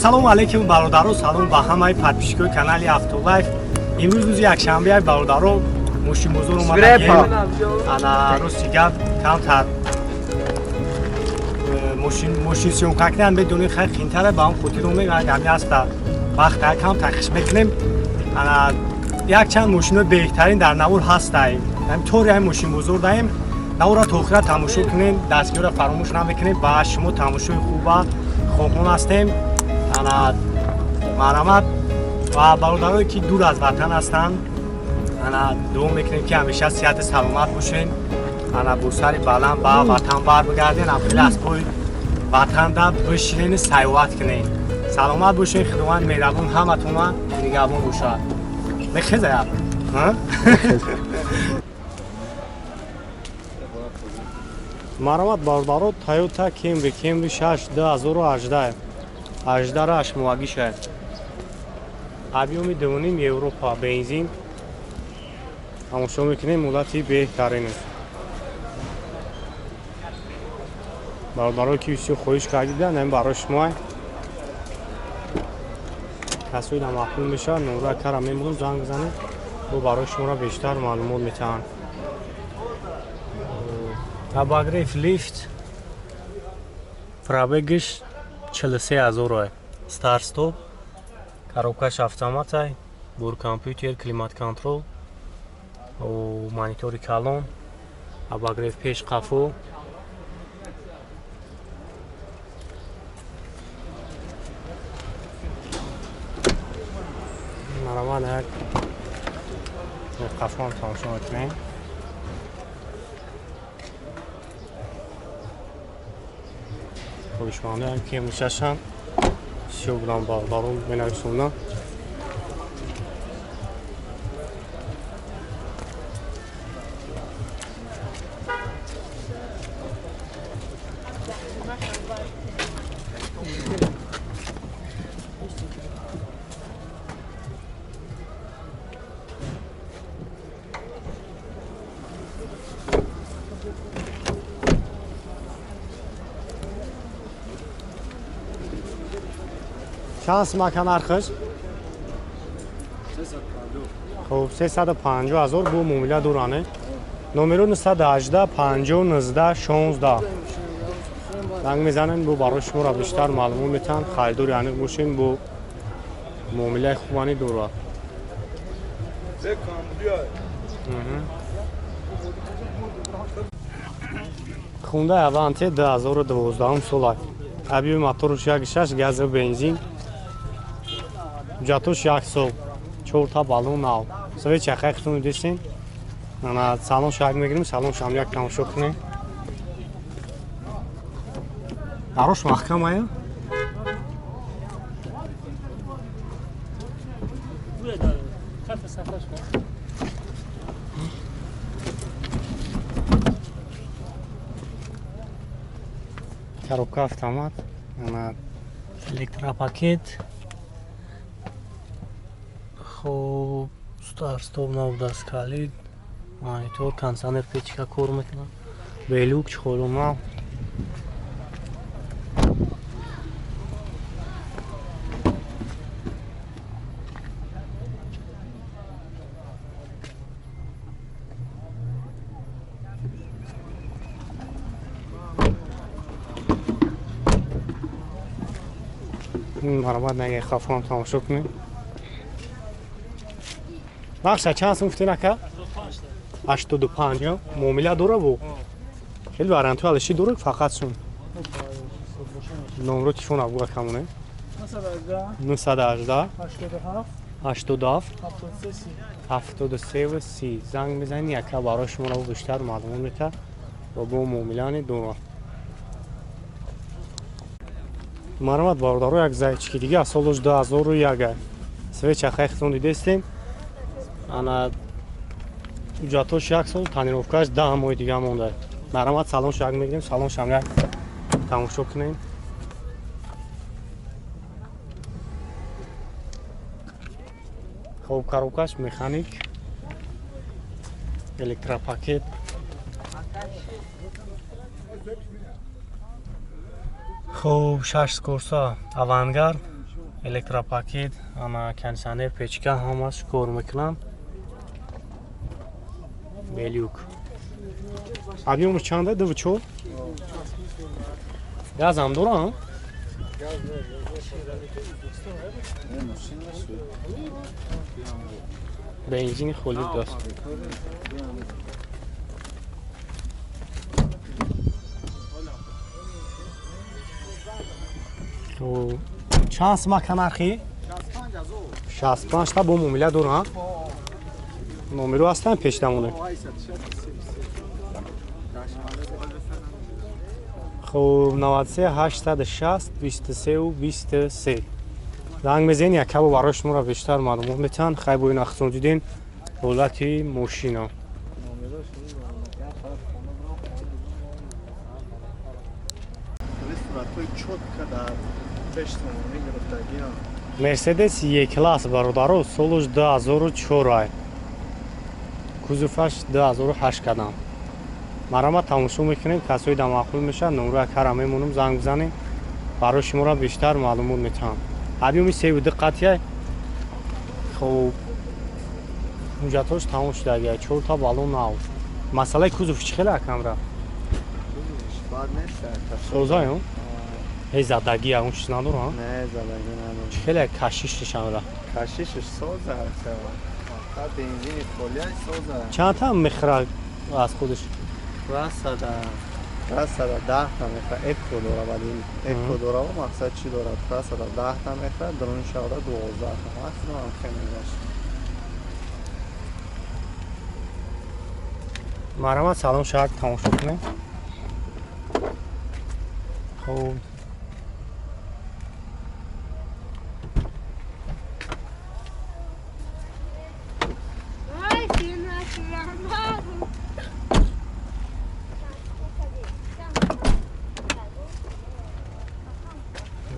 Ассалому алайкум бародаро, салом ба ҳамаи подписчикои канали Автолайф. Имрӯз рӯзи якшанбе, бародаро, мошинбозор омадагем. Ана рости гап камтар мошин съёмка кунем, медонед, хай қинтара, ба он хотир омем, ҳами аста вақт кам тахиш мекунем. Ана якчанд мошинои беҳтарин дар навор ҳастаем. Тори ҳами мошинбозор даем. Навора то охира тамошо кунем, дастгиҳоро фаромӯш намекунем. Ба шумо тамошои хуба хоҳон ҳастем. Ана марҳамат ва бародарое ки дур аз ватан ҳастанд, ана дуо мекунем ки ҳамеша сиҳати саломат бошен, ана бо сари баланд ба ватан барбигарден, хеле аз пои ватанда бишинен, сайёҳат кунен. Саломат бошен, худованд меҳрабон ҳаматона нигаҳбон бошад. Мехезая? Марҳамат бародаро, Toyota Camry, Camry 6 2018, 18 8 моҳагиша, объёми 2,5, Европа, бензин. Тамошо мекунем, муддати беҳтарин. Бародарое ки бисёр хоҳиш кардидан, ин барои шумо. Касои да маъқул мешавад, номраи кара мемонам, занг бизанед, бо барои шуморо бештар маълумот метаҳанд. Обогрев, лифт, пробегиш 43 000, старт-стоп, коробкаш автоматай, борткомпютер, климат-контроль, монитори калон, обогрев пеш, қафо. Марамад, як қафоам тамошо мекунем. Хоҳишмандоям ки мешашанд, бисёр будам, бародарон менависонам. Чанд сумака нархаш? Хуб, 350 000, бо муомила доране. Номеро 918 50 19 16. Занг мезанем, бо барои шуморо бештар маълумот метаҳанд. Харидори аниқ бошем, бо муомилаи хубани дорад. Хундай Аванте 2012 сола. Объёми моторш 1,6, газу бензин. Ҳуҷҷатош як сол, чорта баллон нав. Свеча хайхтон дидесин. Ана салон шак мегирем, салон шам як тамошо кунем. Арош маҳкам ая? Коробка автомат, ана электропакет. Хуб, старт-стоп набудааст, калид, монитор, кондиционер, печка кор мекунад, белюк, чхолума. Марҳамат, наги хафоам тамошо кунем. Бахша, чанд сум гуфтин, ака? 85. Муомила дора бу? Хеле вариантҳои алиши дора, фақат сум. Номро телефон абуга камоне. 918 87 73 30. Занг мезанед, яка барои шуморо бештар маълумот метаҳад ва бо муомилани дора. Марҳамат бародаро, як зайчики дига, солош 2001. Свеча хайхтон дидестем. Ана ҳуҷҷатош як сол, тонировкаш 10 моҳи дига монда. Марҳамат, салон шак мегирем, салон шам як тамошо кунем. Хуб, коробкаш механик, электропакет. Хуб, шаш скорса, Авангард. Электропакет, ана кондиционер, печка ҳамаш кор мекунанд. Белюк. Объёмаш чанда? 2.4? Газам дорам? Бензини холид даст. Чанд сумака нархи? 65 та бо муомила дорам. Номеро ҳастанд пешдамоне. Хуб, 93 860 23 23. Занг мезанед, якабо барои шуморо бештар маълумот метиҳанд. Хай бо ин ахтон дидем ҳолати мошина. Мерседес Е-класс бародаро, солуш 2004, кузоваш 2008 кадам. Марама тамошо мекунем, касои да маъқул мешавад, номро якара мемонам, занг бизанем, барои шуморо бештар маълумот метиҳам. Объёми 3.2 қатъия. Хуб, ҳуҷҷатҳош тамом шудагия, 4 та баллон нав. Масъалаи кузов чӣ хеле акамра? Созаем? Ҳеҷ задагӣ он чиз надорам? Не, задагӣ надорам. Чӣ хеле кашишиш амра? Кашишиш соза, фақат бензини холия соза. Чанд та мехӯрад аз худаш? Расада 10 та мехӯрад. Эко дора, вале эко дора ва мақсад чӣ дорад? Расада 10 та мехӯрад, дарун шавда 12 та. Аслан ҳам хеле мегашт. Марҳамат, салом шаҳр тамошо кунем. Хуб,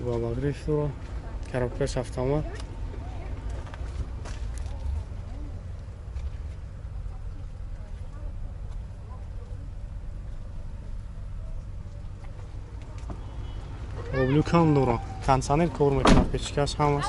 бабагриф дора, коробкаш автомат. Люкам дора, кондиционер кор мекунад, печкаш ҳамаш.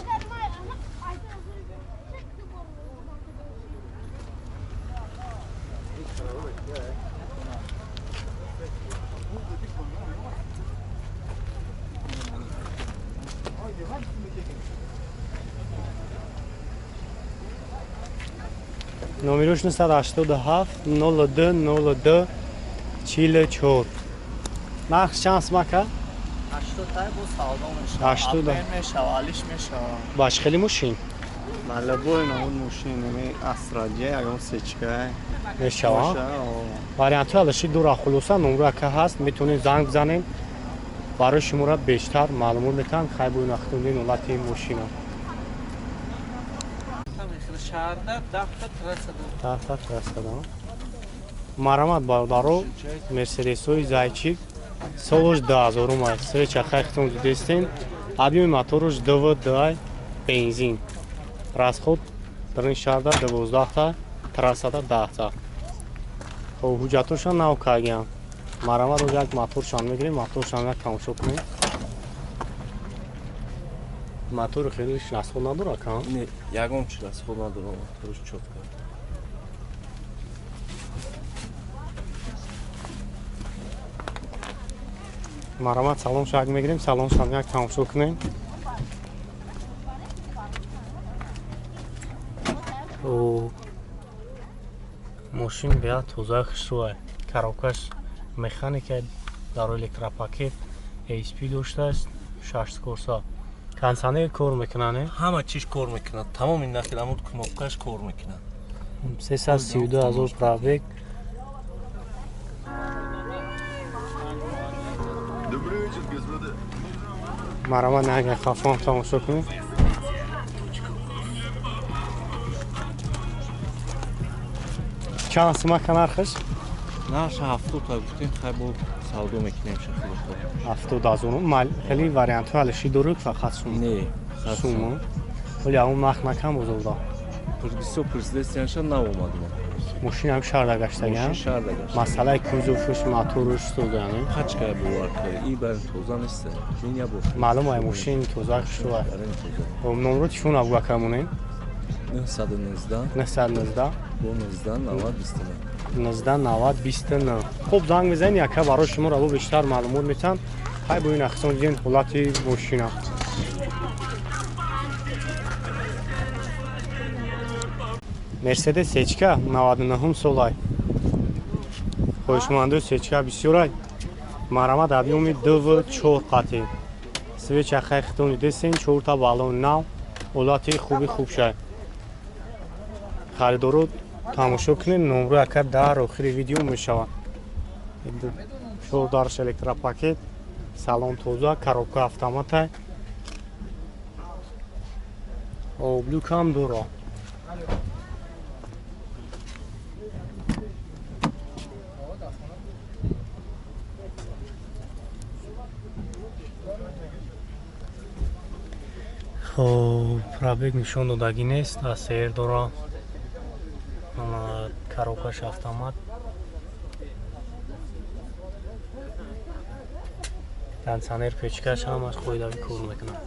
Номерош 987 02 02 44. Нарх чанд сумака? 80 та бо савдо мешавад. 80 мешавад, алиш мешавад. Баш хеле мошин? Бале, бо ин он мошин неми Астрадия, ягон сечка мешавад. Вариантҳои алиши дора, хулоса номро ака ҳаст, метавонед занг бизанед, барои шуморо бештар маълумот метиҳанд. Хай бо ин ахтундин ҳолати мошина. 10 та трассада. Марҳамат бародаро, Мерседесҳои Зайчик солуш 2000 аст. Свеча хайхтон дидестен. Объёми моторуш 2.2 бензин. Расход дар ин шаҳрда 12 та, трассада 10 та. Хуб, ҳуҷҷатҳошон нав кардиям. Марҳамат, як моторшон мегирем, моторшон як тамошо кунем. Мотори хеле расход надорад, ка? Не, ягон чи расход надорад, моторш чётко. Марҳамат, салон шак мегирем, салон шак як тамошо кунем. Мошин беҳад тоза хушрӯ. Коробкаш механика, дар электропакет, ASP доштааст, 6 корса. Кондиционер кор мекунад, не? Ҳама чиз кор мекунад, тамоми нахил амуд кнопкаш кор мекунад. 332 ҳазор пробег. Марҳамат, нагар хафон тамошо кунед. Чанд сумака нархаш? Нарх 70 та гуфтем, хай бо савдо мекунем шахи. 70 ҳазор. Хеле вариантҳои алиши дорад, фақат сум. Не, сум. Вале он нарх накам бозорда. Бисёр президентянша наомадам. Мошин ҳам шаҳрда гаштагиам? Мошин шаҳрда гашта. Масъалаи кузовш, моторш тоза, не? Пачка бовар кар, и бар тоза нест. Ин я бо. Маълум ай мошин тоза хушрӯ. Барин тоза. Номро телефон абу акамонем? 919 919 бо 19 90 29. 19 90 29. Хуб занг мезанед, яка барои шумо ро бештар маълумот метам. Хай бо ин ахсон диден ҳолати мошина. Мерседес Сечка 99 солай. Хоҳишмандои Сечка бисёрай. Марамат объёми 2,4 қатӣ. Свеча хай хитони десен, 4 баллон нав, ҳолати хуби хуб шай. Харидоро тамошо кунед, номро яка дар охири видео мешавад. 4 дарш электропакет, салон тоза, коробка автоматай. Облюк ҳам дора. Хоб, пробег нишон додагӣ нест, АСР дора. Коробкаш автомат. Кондиционер, печкаш ҳамаш қоидавӣ кор мекунад.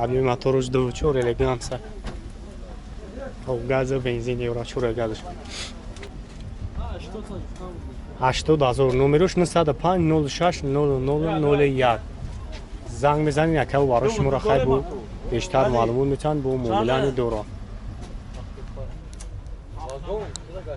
Объёми мотораш 2,4 элеганса. Хоб, газа, бензин, евро 4 газаш. 80 000 номерош 905 06 00 01. Занг мезанед, яка барои шуморо хай бо бештар маълумот метиҳанд бо муомилани дора.